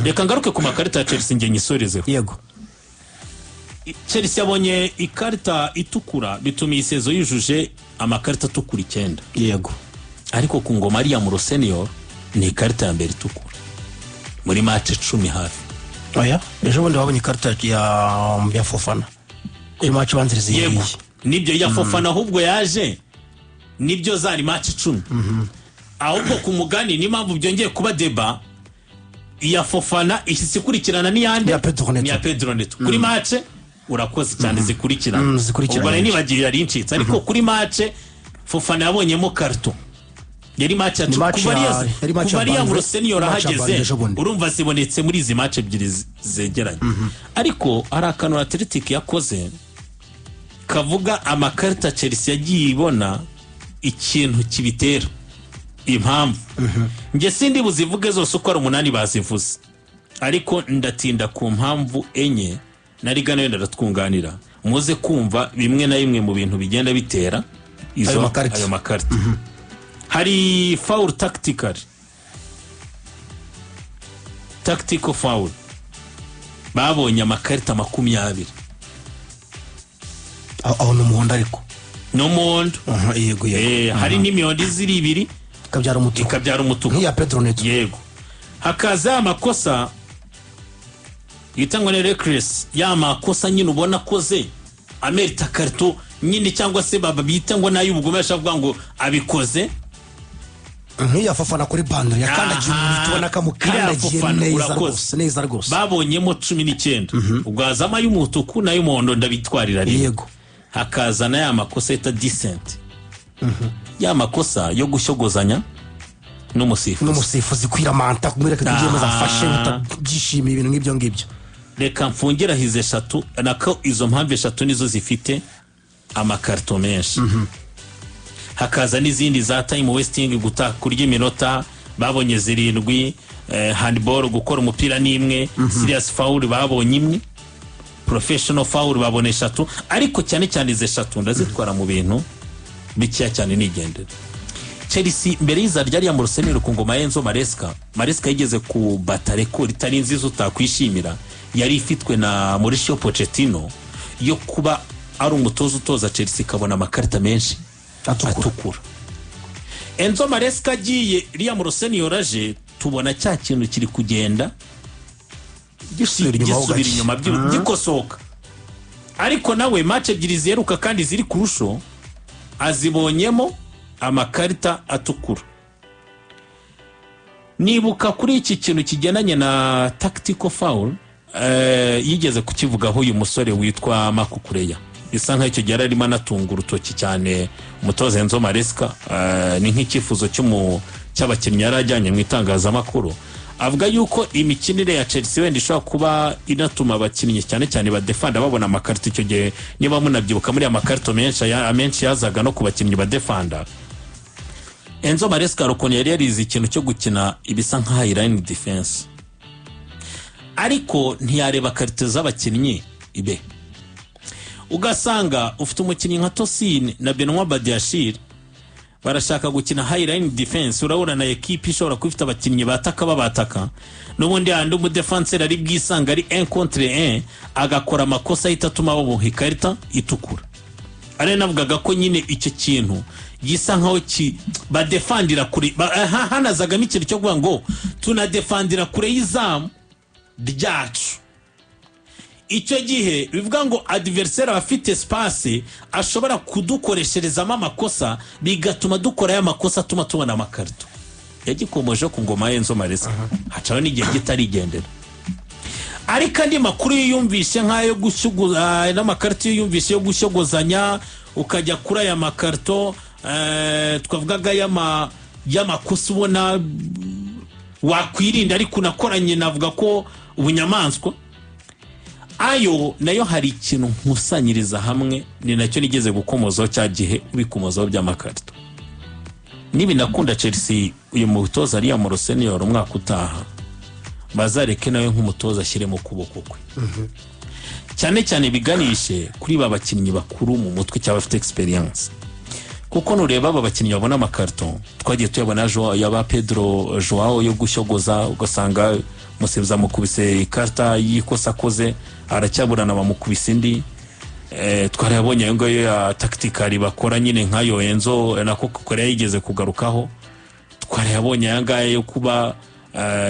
Reka ngaruke ku makarita ya Chelsea, nge nyisorezeho. Yego. Chelsea yabonye ikarita itukura, bituma iyi saison yujuje amakarita atukura 9. Ariko ku ngoma ariya mu Rosenior ni ikarita ya mbere itukura muri match 10 hafi. Oya, ejo bundi wabonye ikarita ya Fofana kuri match ibanziriza iyi. Yego, nibyo, ya Fofana ahubwo yaje, nibyo, zari match 10. Ahubwo ku mugani niyo mpamvu byongeye kuba débat, iya Fofana ihise ikurikirana n'iyande? Iya Pedro Neto. Iya Pedro Neto kuri match, urakoze cyane, zikurikirana. Zikurikirana. Ubwo nari nibagiwe, yari incitse, ariko kuri match Fofana yabonyemo carton yari match ya Ni match kuva yari match kuva ya ariya Burnley. Rosenior Match ya ahageze. Burnley ejo bundi. Urumva zibonetse muri izi match ebyiri zegeranye. Ariko hari akantu Athletic yakoze kavuga amakarita Chelsea yagiye ibona, ikintu kibitera, impamvu. Njye sindi buzivuge zose uko ari 8 bazivuze, ariko ndatinda ku mpamvu enye na Rigana wenda aratwunganira, muze kumva bimwe na bimwe mu bintu bigenda bitera izo Ayo makarita. Ayo makarita. Hari foul tactical, tactical foul, babonye amakarita 20. Aho ni umuhondo ariko. N'umuhondo. Aha, yego. Hari n'imihondo iziri ibiri ikabyara umutuku. Ikabyara umutuku. Nk'iya Pedro Neto. Yego. Hakaza ya makosa yitangwa na reckless, ya makosa nyine ubona akoze amerita carton nyine, cyangwa se baba bita ngo n'ay'ubugome, ashobora kuvuga ngo abikoze. Nk'iya Fofana kuri Burnley, yakandagiye umuntu tubona ko amukandagiye. Iriya Fofana, neza. urakoze. Rwose, neza rwose. Babonyemo 19, ubwo hazamo ay'umutuku n'ay'umuhondo, ndabitwarira rimwe. Hakaza na ya makosa yita dissent, ya makosa yo gushyogozanya n'umusifuzi. N'umusifuzi, kwiramanta, kumwereka ko ibyemezo afashe Aha. utabyishimiye, ibintu nk'ibyo ngibyo. Reka mfungire izi eshatu, nako izo mpamvu eshatu nizo zifite amakarito menshi. Hakaza n'izindi za time wasting, guta kurya iminota, babonye zirindwi, handball, gukora umupira n'imwe, serious foul babonye imwe, professional foul babona eshatu. Ariko cyane cyane izi eshatu ndazitwara mu bintu bikeya cyane nigendera. Chelsea mbere y'iza ryari ya Rosenior, ku ngoma ya Enzo Maresca, Maresca yigeze ku bata record itari nziza utakwishimira, yari ifitwe na Mauricio Pochettino, yo kuba ari umutoza utoza Chelsea ikabona amakarita menshi atukura. Atukura. Enzo Maresca agiye, Liam Rosenior aje, tubona cya kintu kiri kugenda gisubira inyuma ho gisubira gake. Inyuma gikosoka, ariko nawe match ebyiri ziheruka kandi ziri kurusho azibonyemo amakarita atukura. Nibuka kuri iki kintu kigendanye na tactical foul, yigeze kukivugaho uyu musore witwa Marc Cucurella, bisa nkaho icyo gihe yari arimo anatunga urutoki cyane umutoza Enzo Maresca. Ni nk'icyifuzo cy'abakinnyi yari ajyanye mu itangazamakuru, avuga yuko imikinire ya Chelsea wenda ishobora kuba inatuma abakinnyi cyane cyane badefanda babona amakarito. Icyo gihe niba munabyibuka, muri amakarito menshi amenshi yazaga no ku bakinnyi badefanda. Enzo Maresca hari ukuntu yari yarize ikintu cyo gukina ibisa nka high line defense, ariko ntiyareba qualité z'abakinnyi ibe, ugasanga ufite umukinnyi nka Tosin na Benoit Badiashile barashaka gukina high line defense, urabona na ekipi ishobora kuba ifite abakinnyi bataka babataka, n'ubundi handi umudefanseri ari bwisanga ari 1 contre 1, agakora amakosa ahita atuma bamuha ikarita itukura. Ari navugaga ko nyine icyo kintu gisa nkaho badefandira kure, hanazagamo ikintu cyo kuvuga ngo tunadefandira kure y'izamu ryacu. Icyo gihe bivuga ngo adversaire aba afite espace ashobora kudukoresherezamo amakosa, bigatuma dukora ya makosa atuma tubona amakarito. Yagikomoje ku ngoma ya Enzo Maresca, hacaho n'igihe kitarigendera. Ariko andi makuru yiyumvishe nk'ayo gushyuguza n'amakarito yiyumvishe yo gushyogozanya, ukajya kuri aya makarito twavugaga y'amakosa ubona wakwirinda ariko unakoranye, navuga ko ubunyamaswa, ayo nayo hari ikintu nkusanyiriza hamwe, ni nacyo nigeze gukomozaho cya gihe ubikomozaho by'amakarito. Nibinakunda Chelsea, uyu mutoza Liam Rosenior umwaka utaha bazareke nawe nk'umutoza ashyiremo ukuboko kwe, cyane cyane biganishe kuri ba bakinnyi bakuru mu mutwe cyangwa bafite experience, kuko nureba aba bakinnyi babona amakarito twagiye tuyabona yaba Pedro Joao yo gushyogoza, ugasanga Umusifuzi amukubise ikarita y'ikosa akoze, aracyaburana, bamukubise indi. Twarayabonye ayo ngayo ya tactical bakora nyine, nkayo Enzo nako Korea yigeze kugarukaho. Twarayabonye aya ngaya yo kuba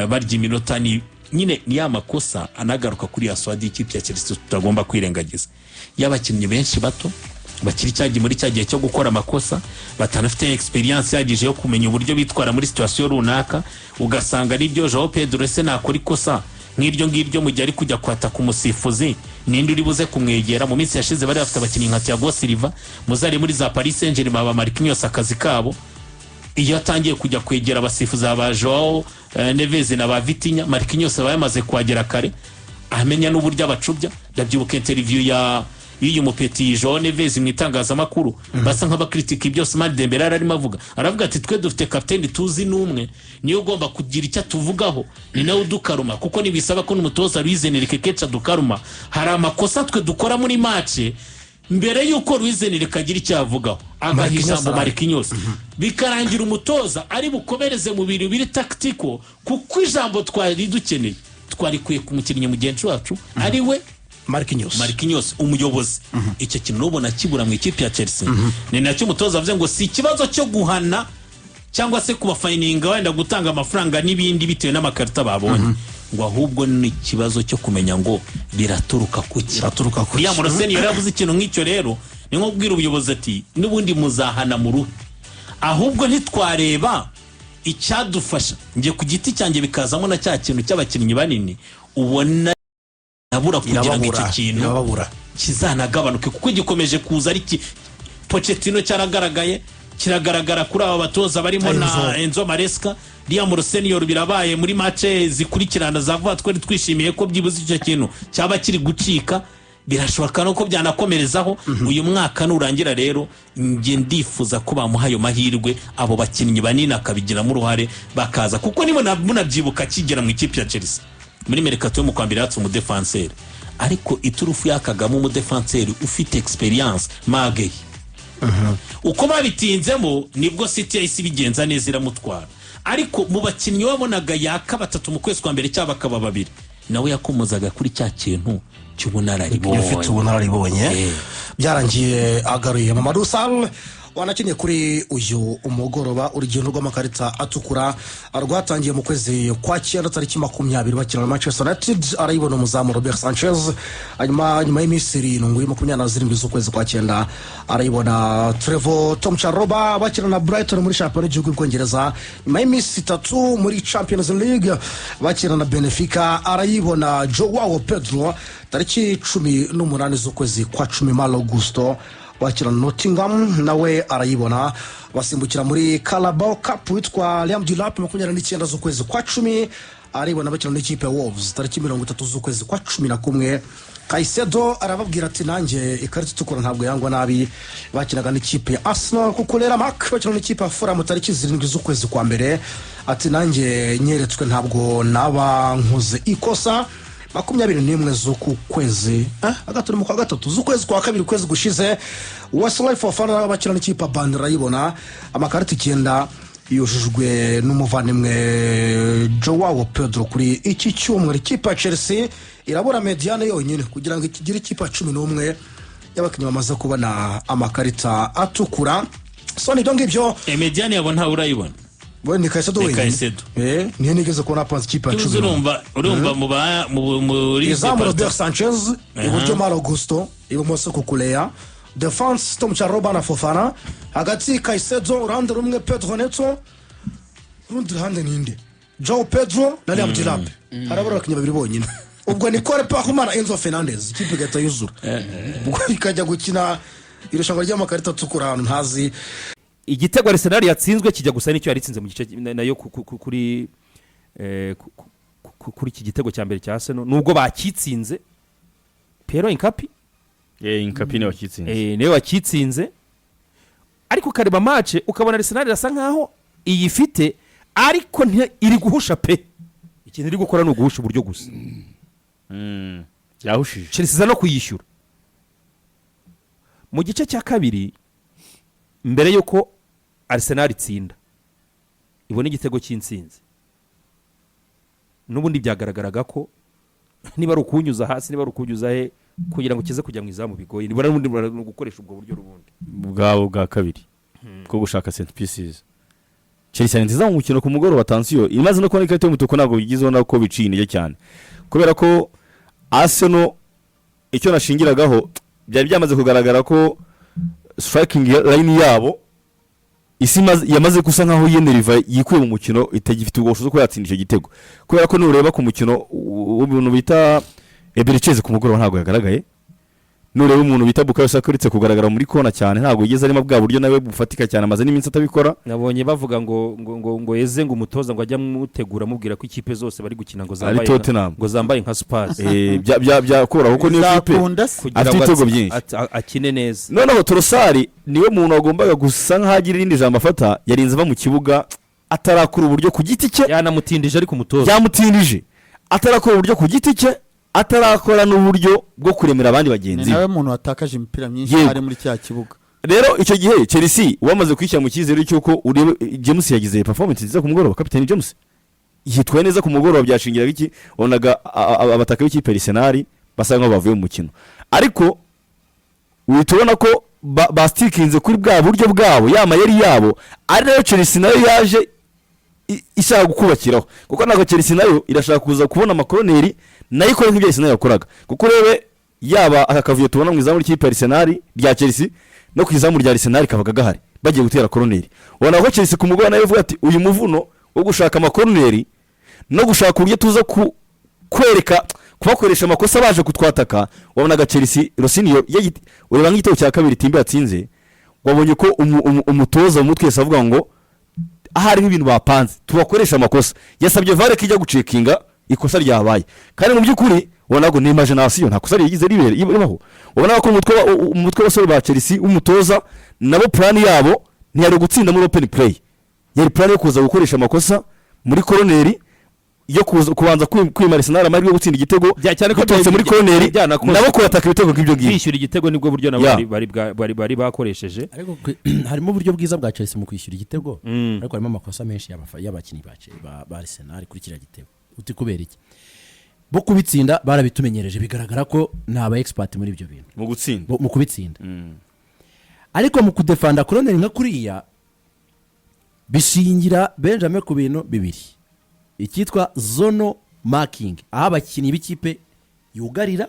barya iminota, ni nyine ni ya makosa anagaruka kuri ya squad y'ikipe ya Chelsea tutagomba kwirengagiza, y'abakinnyi benshi bato bakiri cyagiye muri cya gihe cyo gukora amakosa, batanafite experience ihagije yo kumenya uburyo bitwara muri situation runaka. Ugasanga nibyo, Joao Pedro ese nakora ikosa nk'iryo ngiryo mu gihe ari kujya kwataka umusifuzi, ninde uri buze kumwegera? Mu minsi yashize bari bafite abakinnyi nka Thiago Silva, muzari muri za Paris Saint-Germain, ba Marquinhos, akazi kabo iyo atangiye kujya kwegera abasifuzi ba Joao Neves na ba Vitinha, Marquinhos aba yamaze kuhagera kare, amenya n'uburyo abacubya. Ndabyibuka interview ya y'uyu mupeti Joao Neves mu itangazamakuru, basa nk'abakritika ibyo Ousmane Dembele yari arimo avuga. Aravuga ati: "Twe dufite kapiteni tuzi n'umwe, niyo ugomba kugira icyo atuvugaho, ni nawe udukaruma, kuko ntibisaba ko n'umutoza Luis Enrique kenshi adukaruma. Hari amakosa twe dukora muri match, mbere y'uko Luis Enrique agira icyo avugaho, agaha Marquinhos ijambo arahari. Marquinhos, bikarangira umutoza ari bukomereze mu bintu biri tactical, kuko ijambo twari dukeneye twarikuye ku mukinnyi mugenzi wacu ari we Marquinhos." Marquinhos umuyobozi. Icyo kintu nubona kibura mu ikipe ya Chelsea, ni nacyo umutoza avuze ngo si ikibazo cyo guhana cyangwa se kubafayininga, wenda gutanga amafaranga n'ibindi bitewe n'amakarita babonye, ngo ahubwo ni ikibazo cyo kumenya ngo biraturuka kuki. Biraturuka kuki. Liam Rosenior yari yavuze ikintu nk'icyo. Rero ni nko kubwira ubuyobozi ati: "N'ubundi muzahana mu ruhe, ahubwo ntitwareba icyadufasha?" Njye ku giti cyanjye bikazamo na cya kintu cy'abakinnyi banini ubona nabura kugira ngo icyo Irababura, kintu irababura. kizanagabanuke, kuko gikomeje kuza ari ki Pochettino cyaragaragaye, kiragaragara kuri aba batoza barimo na Enzo. Enzo Maresca, Liam Rosenior birabaye muri match zikurikirana za vuba. Twari twishimiye ko byibuze icyo kintu cyaba kiri gucika, birashoboka no ko byanakomerezaho uyu mwaka nurangira. Rero njye ndifuza ko bamuha ayo mahirwe, abo bakinnyi banini akabigiramo uruhare bakaza, kuko niba munabyibuka akigera mu ikipe ya Chelsea muri mercato yo mu kwa mbere, yatse umudefanseri, ariko iturufu yakagamo umudefanseri ufite experience Mageyi. Uko babitinzemo nibwo City yahise ibigenza neza iramutwara. Ariko mu bakinnyi wabonaga yaka batatu mu kwezi kwa mbere cyangwa bakaba babiri, nawe yakomozaga kuri cya kintu cy'ubunararibonye. Ufite ubunararibonye. Byarangiye agaruye Mamadou Sall wanakinnye kuri uyu mugoroba. Urugendo rw'amakarita atukura rwatangiye mu kwezi kwa cyenda tariki 20 bakina na Manchester United, arayibona umuzamu Robert Sanchez. Hanyuma nyuma y'iminsi 7, 27 z'ukwezi kwa cyenda, arayibona Trevoh Tom Chalobah bakina na Brighton muri shampiyona y'igihugu y'Ubwongereza. Nyuma y'iminsi 3 muri Champions League bakina na Benfica, arayibona Joao Pedro. Tariki 18 z'ukwezi kwa cumi, Malo Gusto wakina Nottingham nawe arayibona. Basimbukira muri Carabao Cup, witwa Liam Delap, 29 z'ukwezi kwa cumi arayibona bakina n'ikipe ya Wolves. Tariki 30 z'ukwezi kwa 11, Caicedo arababwira ati: "Nanjye ikarita itukura ntabwo yangwa nabi", bakinaga n'ikipe ya Arsenal. Cucurella Marc bakina n'ikipe ya Fulham tariki 7 z'ukwezi kwa mbere, ati: "Nanjye nyeretswe ntabwo naba nkoze ikosa". 21 z'uku kwezi hagati mu kwa gatatu z'ukwezi kwa kabiri, ukwezi gushize, Wesley Fofana bakina n'ikipe ya Burnley arayibona. Amakarita 9 yujujwe n'umuvandimwe Joao Pedro kuri iki cyumweru. Ikipe ya Chelsea irabura médiane yonyine kugira ngo igire ikipe ya 11 y'abakinnyi bamaze kubona amakarita atukura. So ni ibyo ngibyo. Médiane yabo ntawe urayibona. We ni Caicedo Ni wenyine. Caicedo. Niyo nigeze kubona apanze ikipe ya Tuzi 11. Urumva muri Izamu departa- Robert Sanchez, iburyo Malo Gusto, ibumoso Cucurella, defense Tom Chalobah na Fofana, hagati Caicedo uruhande rumwe, Pedro Neto urundi ruhande, ninde, Joao Pedro na Liam Delap. Harabura abakinnyi babiri bonyine, ubwo ni Cole Palmer na Enzo Fernandez, ikipe igahita yuzura, ubwo ikajya gukina irushanwa ry'amakarita atukura ahantu ntazi. Igitego Arsenal yatsinzwe kijya gusa n'icyo yari itsinze mu gice nayo kuri iki gitego cya mbere cya Arsenal, nubwo bakitsinze Piero Hincapié. Hincapié niwe wakitsinze. Niwe wakitsinze, ariko ukareba match ukabona Arsenal irasa nkaho iyifite, ariko iri guhusha pe. Ikintu iri gukora ni uguhusha uburyo gusa. Yahushije. Chelsea iza no kuyishyura mu gice cya kabiri. Mbere y'uko Arsenal itsinda ibona igitego cy'intsinzi. N'ubundi byagaragaraga ko niba ari ukuwunyuza hasi, niba ari ukuwunyuza he, kugira ngo kize kujya mu izamu bigoye, nibura n'ubundi ni ugukoresha ubwo buryo n'ubundi bwabo bwa kabiri bwo gushaka set pieces. Chelsea ni nziza mu mukino ku mugoroba. Attention, imaze no kubona ikarita y'umutuku, ntabwo bigize ubona ko biciye intege cyane, kubera ko Arsenal, icyo nashingiragaho, byari byamaze kugaragara ko striking line yabo isi yamaze gusa nkaho yeneriva, yikuye mu mukino, itagifite ubwo bushobozi bwo kuba yatsinda icyo gitego, kubera ko nureba ku mukino w'umuntu bita Eberechi Eze ku mugoroba ntabwo yagaragaye. Nureba umuntu bita Bukayo Saka, uretse kugaragara muri kona cyane, ntabwo yigeze arimo bwa buryo nawe bufatika cyane, amaze n'iminsi atabikora. Nabonye bavuga ngo Eze, ngo umutoza ngo ajya amutegura, amubwira ko ikipe zose bari gukina ngo ari zambaye Tottenham. Ngo zambaye nka Spurs. Byakora kuko niyo kipe Bizakunda se? Kugira afite ngo ibitego byinshi. akine neza. Noneho Trossard niwe muntu wagombaga gusa nk'aho agira irindi jambo afata, yarinze ava mu kibuga atarakura uburyo ku giti cye. Yanamutindije ariko umutoza. Byamutindije, atarakora uburyo ku giti cye, atarakora n'uburyo bwo kuremera abandi Ni bagenzi be. nawe muntu watakaje imipira myinshi ari muri cya kibuga. Rero icyo gihe Chelsea wamaze kwishyira mu cyizere cy'uko urebe James yagize performance nziza ku mugoroba. Kapiteni James yitwaye neza ku mugoroba. Byashingiraga iki? Wabonaga abataka b'ikipe Arsenal basa nkaho bavuye mu mukino, ariko uhita ubona ko basitikinze kuri bwa buryo bwabo, ya mayeri yabo, ari nayo Chelsea nayo yaje ishaka gukubakiraho, kuko ntabwo Chelsea nayo irashaka kuza kubona amakoroneri nayo ikora nk'ibyo Arsenal yakoraga. Kuko urebe yaba aka kavuyo tubona mu izamu ry'ikipe Arsenal, rya Chelsea, no ku izamu rya Arsenal kabaga gahari bagiye gutera koroneri. Ubona ko Chelsea ku mugoroba nayo ivuga ati: "Uyu muvuno wo gushaka amakoroneri no gushaka uburyo tuza ku kwereka kubakoresha amakosa baje kutwataka." Wabonaga Chelsea Rosenior ureba nk'igitego cya kabiri Timber yatsinze, wabonye ko umutoza mu mutwe wese avuga ngo ahari nk'ibintu bapanze, tubakoresha amakosa. Yasabye VAR ko ijya gucekinga ikosa ryabaye, kandi mu by'ukuri ubona ko ni imagination, nta kosa rigize ribaho. Ubona ko umutwe w'abasore ba Chelsea w'umutoza nabo, plan yabo ntiyari gutsinda muri open play, yari plan yo kuza gukoresha amakosa muri koroneri, yo kuza kubanza kwima Arsenal amahirwe yo gutsinda igitego Cyane ko biturutse muri koroneri, byanakozwe. nabo kubataka ibitego nk'ibyo ngibyo. Kwishyura igitego nibwo buryo nabo bari bakoresheje. Ariko harimo uburyo bwiza bwa Chelsea mu kwishyura igitego, ariko harimo amakosa menshi y'abakinnyi ba Arsenal kuri kiriya gitego. Uti kubera iki? Bo kubitsinda barabitumenyereje, bigaragara ko ni aba expert muri ibyo bintu. Mu gutsinda. Mu kubitsinda, ariko mu kudefanda koroneri nka kuriya bishingira, Benjamin, ku bintu bibiri: icyitwa zonal marking, aho abakinnyi b'ikipe yugarira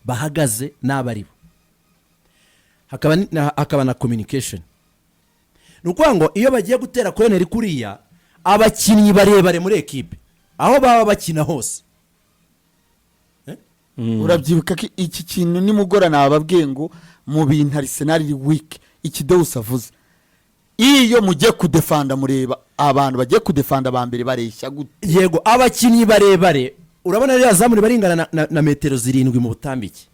bahagaze n'abo ari bo, hakaba na communication. Ni ukuvuga ngo iyo bagiye gutera koroneri kuriya, abakinnyi barebare muri ekipe, aho baba bakina hose. Urabyibuka ko iki kintu nimugora nababwiye ngo mu bintu Arsenal iri weak, iki Deus avuze, iyo mugiye kudefanda mureba abantu bagiye kudefanda ba mbere bareshya gute? Yego, abakinnyi barebare, urabona ririya zamu riba ringana na metero 7 mu butambike.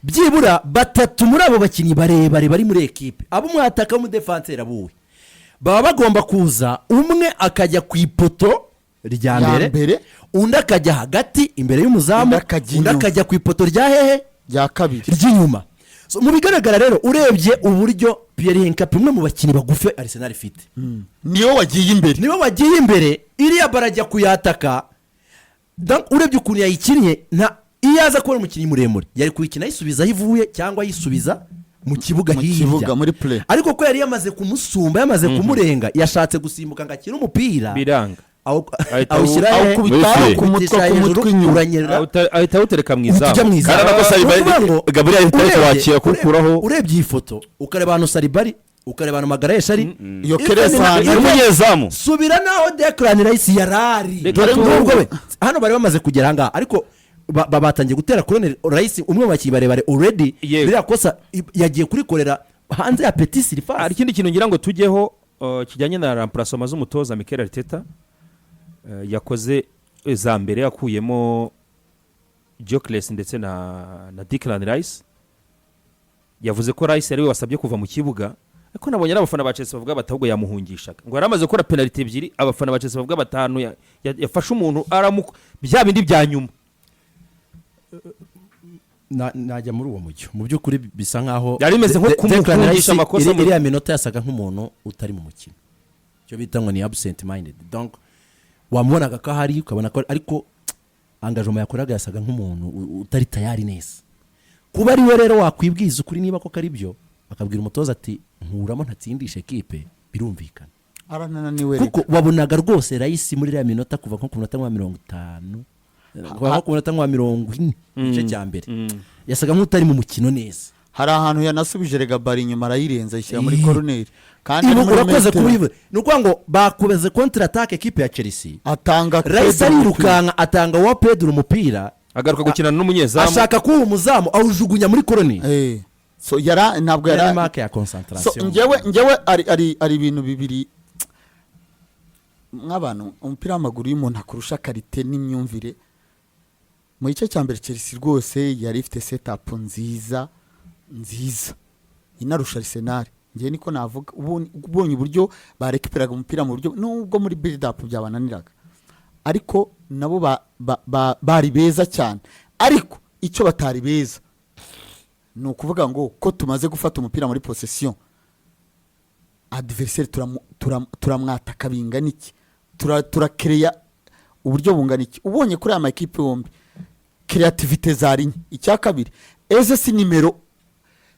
Byibura batatu muri abo bakinnyi barebare bari muri ekipe, abo umwataka w'umudefanseri abuwe, baba bagomba kuza, umwe akajya ku ipoto rya Rya mbere, mbere. undi akajya hagati imbere y'umuzamu, Undi akajya undi inyuma. akajya ku ipoto rya hehe? Rya kabiri. Ry'inyuma. So, mu bigaragara rero, urebye uburyo Pierre Hincapie, umwe mu bakinnyi bagufi Arsenal ifite, niwe wagiye imbere. Niwe wagiye imbere, iriya barajya kuyataka. Donc, urebye ukuntu yayikinnye, nta iyo aza kubona umukinnyi muremure yari kuyikina ayisubiza aho ivuye cyangwa ayisubiza mu kibuga Mu hirya. kibuga, muri play. Ariko ko yari yamaze kumusumba, yamaze kumurenga, yashatse gusimbuka ngo akine umupira, Biranga. Ahita awushyira hehe? Awukubita Muri ku mutwe, Awukubitisha ku mutwe hejuru, inyuma. uranyerera. Ahita awutereka mu Uhita ujya mu izamu. izamu. Kandi nako Saliba- Ni ukuvuga ngo Gabriel ahita kuwakira, kuwukuraho. Urebye iyi foto, ukareba ahantu Saliba ari, ukareba ahantu Magalhães ari, Iyo Keres Umunyezamu. Subira naho Declan Rice yarari. Reka Dore ngubwo we, hano bari bamaze kugera ahangaha, ariko batangiye gutera koroneri. Rice, umwe mu bakinnyi barebare already, ririya kosa yagiye kurikorera hanze ya petite surface. Hari ikindi kintu ngira ngo tujyeho kijyanye na remplacement z'umutoza Mikel Arteta yakoze za mbere, yakuyemo Gyökeres ndetse na Declan Rice. Yavuze ko Rice ari we wasabye kuva mu kibuga, ariko nabonye n'abafana ba Chelsea bavuga bati ahubwo yamuhungishaga, ngo yari amaze gukora penalty ebyiri. Abafana ba Chelsea bavuga batanu yafashe umuntu aramu bya bindi bya nyuma. Najya muri uwo mujyo. Mu by'ukuri bisa nkaho Byari bimeze nko Declan kumuhungisha Rice amakosa iriya minota yasaga nk'umuntu utari mu mukino, icyo bita ngo ni absent minded. Donc Wamubonaga ko ahari, ukabona ko, ariko engagement yakoraga yasaga nk'umuntu utari tayari neza. Kuba ari we rero wakwibwiza ukuri, niba koko ari byo, akabwira umutoza ati: "Nkuramo ntatsindisha ekipe," birumvikana. Aranananiwe. Kuko wabonaga rwose Rice muri iriya minota, kuva nko ku minota nka 50, kuva nko ku minota nka 40 igice cya mbere, yasaga nk'utari mu mukino neza. Hari ahantu yanasubije rega bari inyuma, arayirenza, ayishyira muri koroneri kandi Ibu muri urakoze metero. kubivuga. Ni ukuvuga ngo bakoze contre-attaque ekipe ya Chelsea, atanga Rice Pedro. arirukanka, atanga wa Pedro umupira, agaruka gukina n'umunyezamu. Ashaka kuba umuzamu, awujugunya muri koroni. So yara ntabwo yari yara manque ya so concentration. Njyewe ari ibintu bibiri nk'abantu umupira w'amaguru, iyo umuntu akurusha qualité n'imyumvire. Mu gice cya mbere Chelsea rwose yari ifite setup nziza nziza, inarusha Arsenal, njyewe niko navuga. Ubonye uburyo barekiperaga umupira mu buryo, nubwo muri build up byabananiraga, ariko nabo bari beza cyane. Ariko icyo batari beza ni ukuvuga ngo ko tumaze gufata umupira muri possession, adversaire turamwataka bingana iki, turakereya uburyo bungana iki? Ubonye kuri aya makipe yombi créativité zari nke. Icya kabiri, Eze si nimero,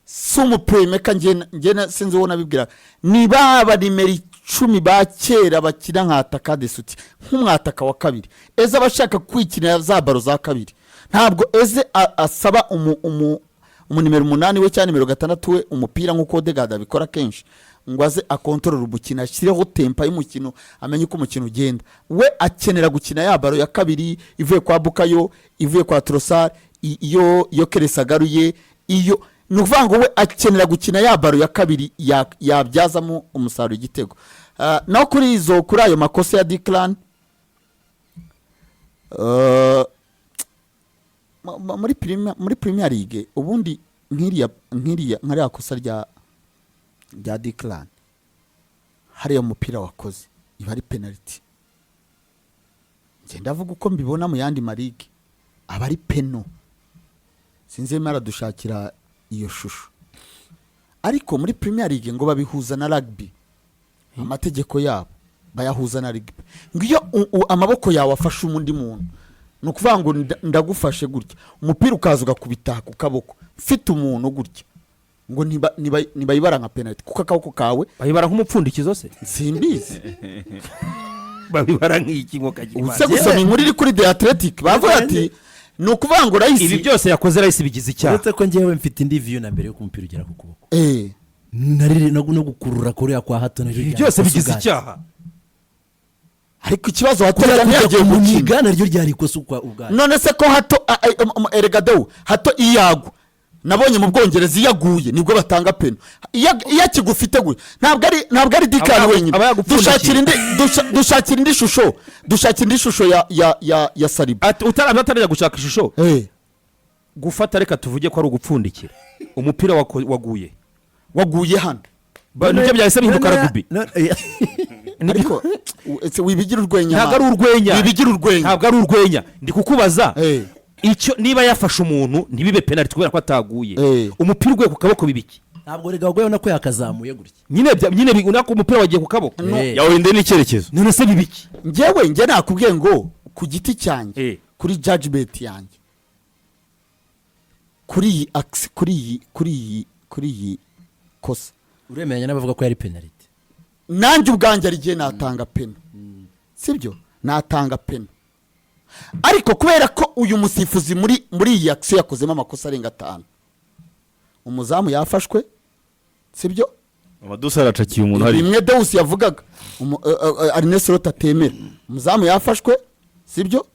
si umuplaymaker. Njye sinzi uwo nabibwira, ni baba nimero 10 ba kera bakina nka attaquant de soutien, nk'umwataka wa kabiri. Eze aba ashaka kwikinira za ballon za kabiri. Ntabwo Eze asaba umunimero 8 we cyangwa nimero 6 we umupira nk'uko Odegaard abikora kenshi, ngo aze akontorore umukino, ashyireho tempo y'umukino, amenye uko umukino ugenda. We akenera gukina ya ballon ya kabiri ivuye kwa Bukayo, ivuye kwa Trossard, iyo Keresi agaruye. Iyo ni ukuvuga ngo we akenera gukina ya ballon ya kabiri yabyazamo umusaruro, igitego. Naho kuri ayo makosa ya Declan, muri Premier League ubundi nk'iriya nk'ariya kosa rya Declan hariya, umupira wakoze iba ari penalty. Njye ndavuga uko mbibona, mu yandi maligue aba ari peno. Sinzi niba aradushakira iyo shusho, ariko muri Premier League ngo babihuza na rugby, amategeko yabo bayahuza na rugby, ngo iyo amaboko yawe afashe undi muntu, ni ukuvuga ngo ndagufashe gutya, umupira ukaza ugakubita ku kaboko mfite umuntu gutya, ngo ntibayibara nka penalty kuko akaboko kawe Bayibara nk'umupfundikizo se? Simbizi. Babibara nk'iki ngo kagira Uze gusoma inkuru iri kuri The Athletic, bavuga ati ni ukuvuga ngo Rice Ibi byose yakoze Rice bigize icyaha. Uretse ko njyewe mfite indi view na mbere y'uko umupira ugera ku kuboko, nari no gukurura kuriya kwa hato naryo Ibi ryari byose ikosa bigize ubwaryo. icyaha. Ariko ikibazo, Hato Kuriya kujya ntiyagiye gukina. kumuniga naryo ryari ikosa ubwaryo. None se ko Hato erega dewu Hato iyo yagwa, nabonye mu Bwongereza iyo aguye nibwo batanga peno. Iyo akigufite gutya, ntabwo ari Declan wenyine. Aba yagupfundikiye. Dushakira indi shusho ya Saliba. Ati utarajya gushaka ishusho, gufata, reka tuvuge ko ari ugupfundikira umupira waguye. Waguye hano. Nibyo byahise bihinduka rugby. Ariko ese wibigira urwenya? Ntabwo ari urwenya. Wibigira urwenya. Ntabwo ari urwenya, ndi kukubaza icyo niba yafashe umuntu ntibibe penalty kubera ko ataguye, umupira uguye ku kaboko bibiki? Ntabwo rega waguye, ubona ko yakazamuye gutya. Nyine nako umupira wagiye ku kaboko. Yawuhinduye n'icyerekezo. None se bibiki? Njye nakubwiye ngo ku giti cyanjye, kuri judgment yanjye, kuri iyi action, kuri iyi kosa, Uremeranya n'abavuga ko yari penalty? Nanjye ubwanjye ari igihe natanga peno, sibyo? Natanga peno, ariko kubera ko uyu musifuzi muri iyi action yakozemo amakosa arenga atanu, umuzamu yafashwe, sibyo? Amadusa aracakiye umuntu hari. Bimwe Dewusi yavugaga, Arne Slot atemera, umuzamu yafashwe, sibyo?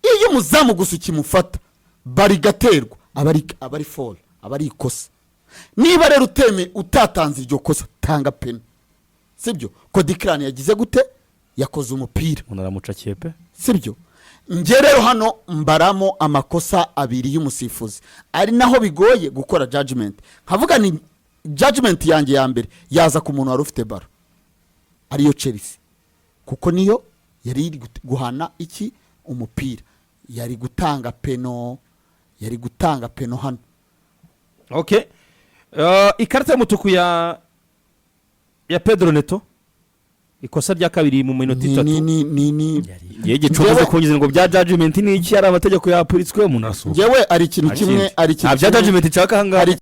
Iyo umuzamu gusa ukimufata bari gaterwa, aba ari foul, aba ari ikosa. Niba rero uteme utatanze iryo kosa, tanga peno, sibyo? Ko Declan yagize gute? Yakoze umupira. Umuntu aramucakiye pe. Sibyo? Njye rero hano mbaramo amakosa abiri y'umusifuzi, ari naho bigoye gukora judgment. Nkavuga ni judgment yanjye ya mbere yaza ku muntu wari ufite ballon, ariyo Chelsea, kuko niyo yari iri guhana iki umupira, yari gutanga peno, yari gutanga peno hano. Okay. Ikarita y'umutuku ya Pedro Neto. Ikosa rya kabiri mu minota ni 3. ni ni ni ni Yege cubuze kongeza ngo bya judgment ni iki? Ari amategeko yapuritswe, umuntu arasohoka. Njyewe ari ikintu Nta kimwe kindi. ari ikintu Nta bya kimwe judgment nshaka ahangaha. Hari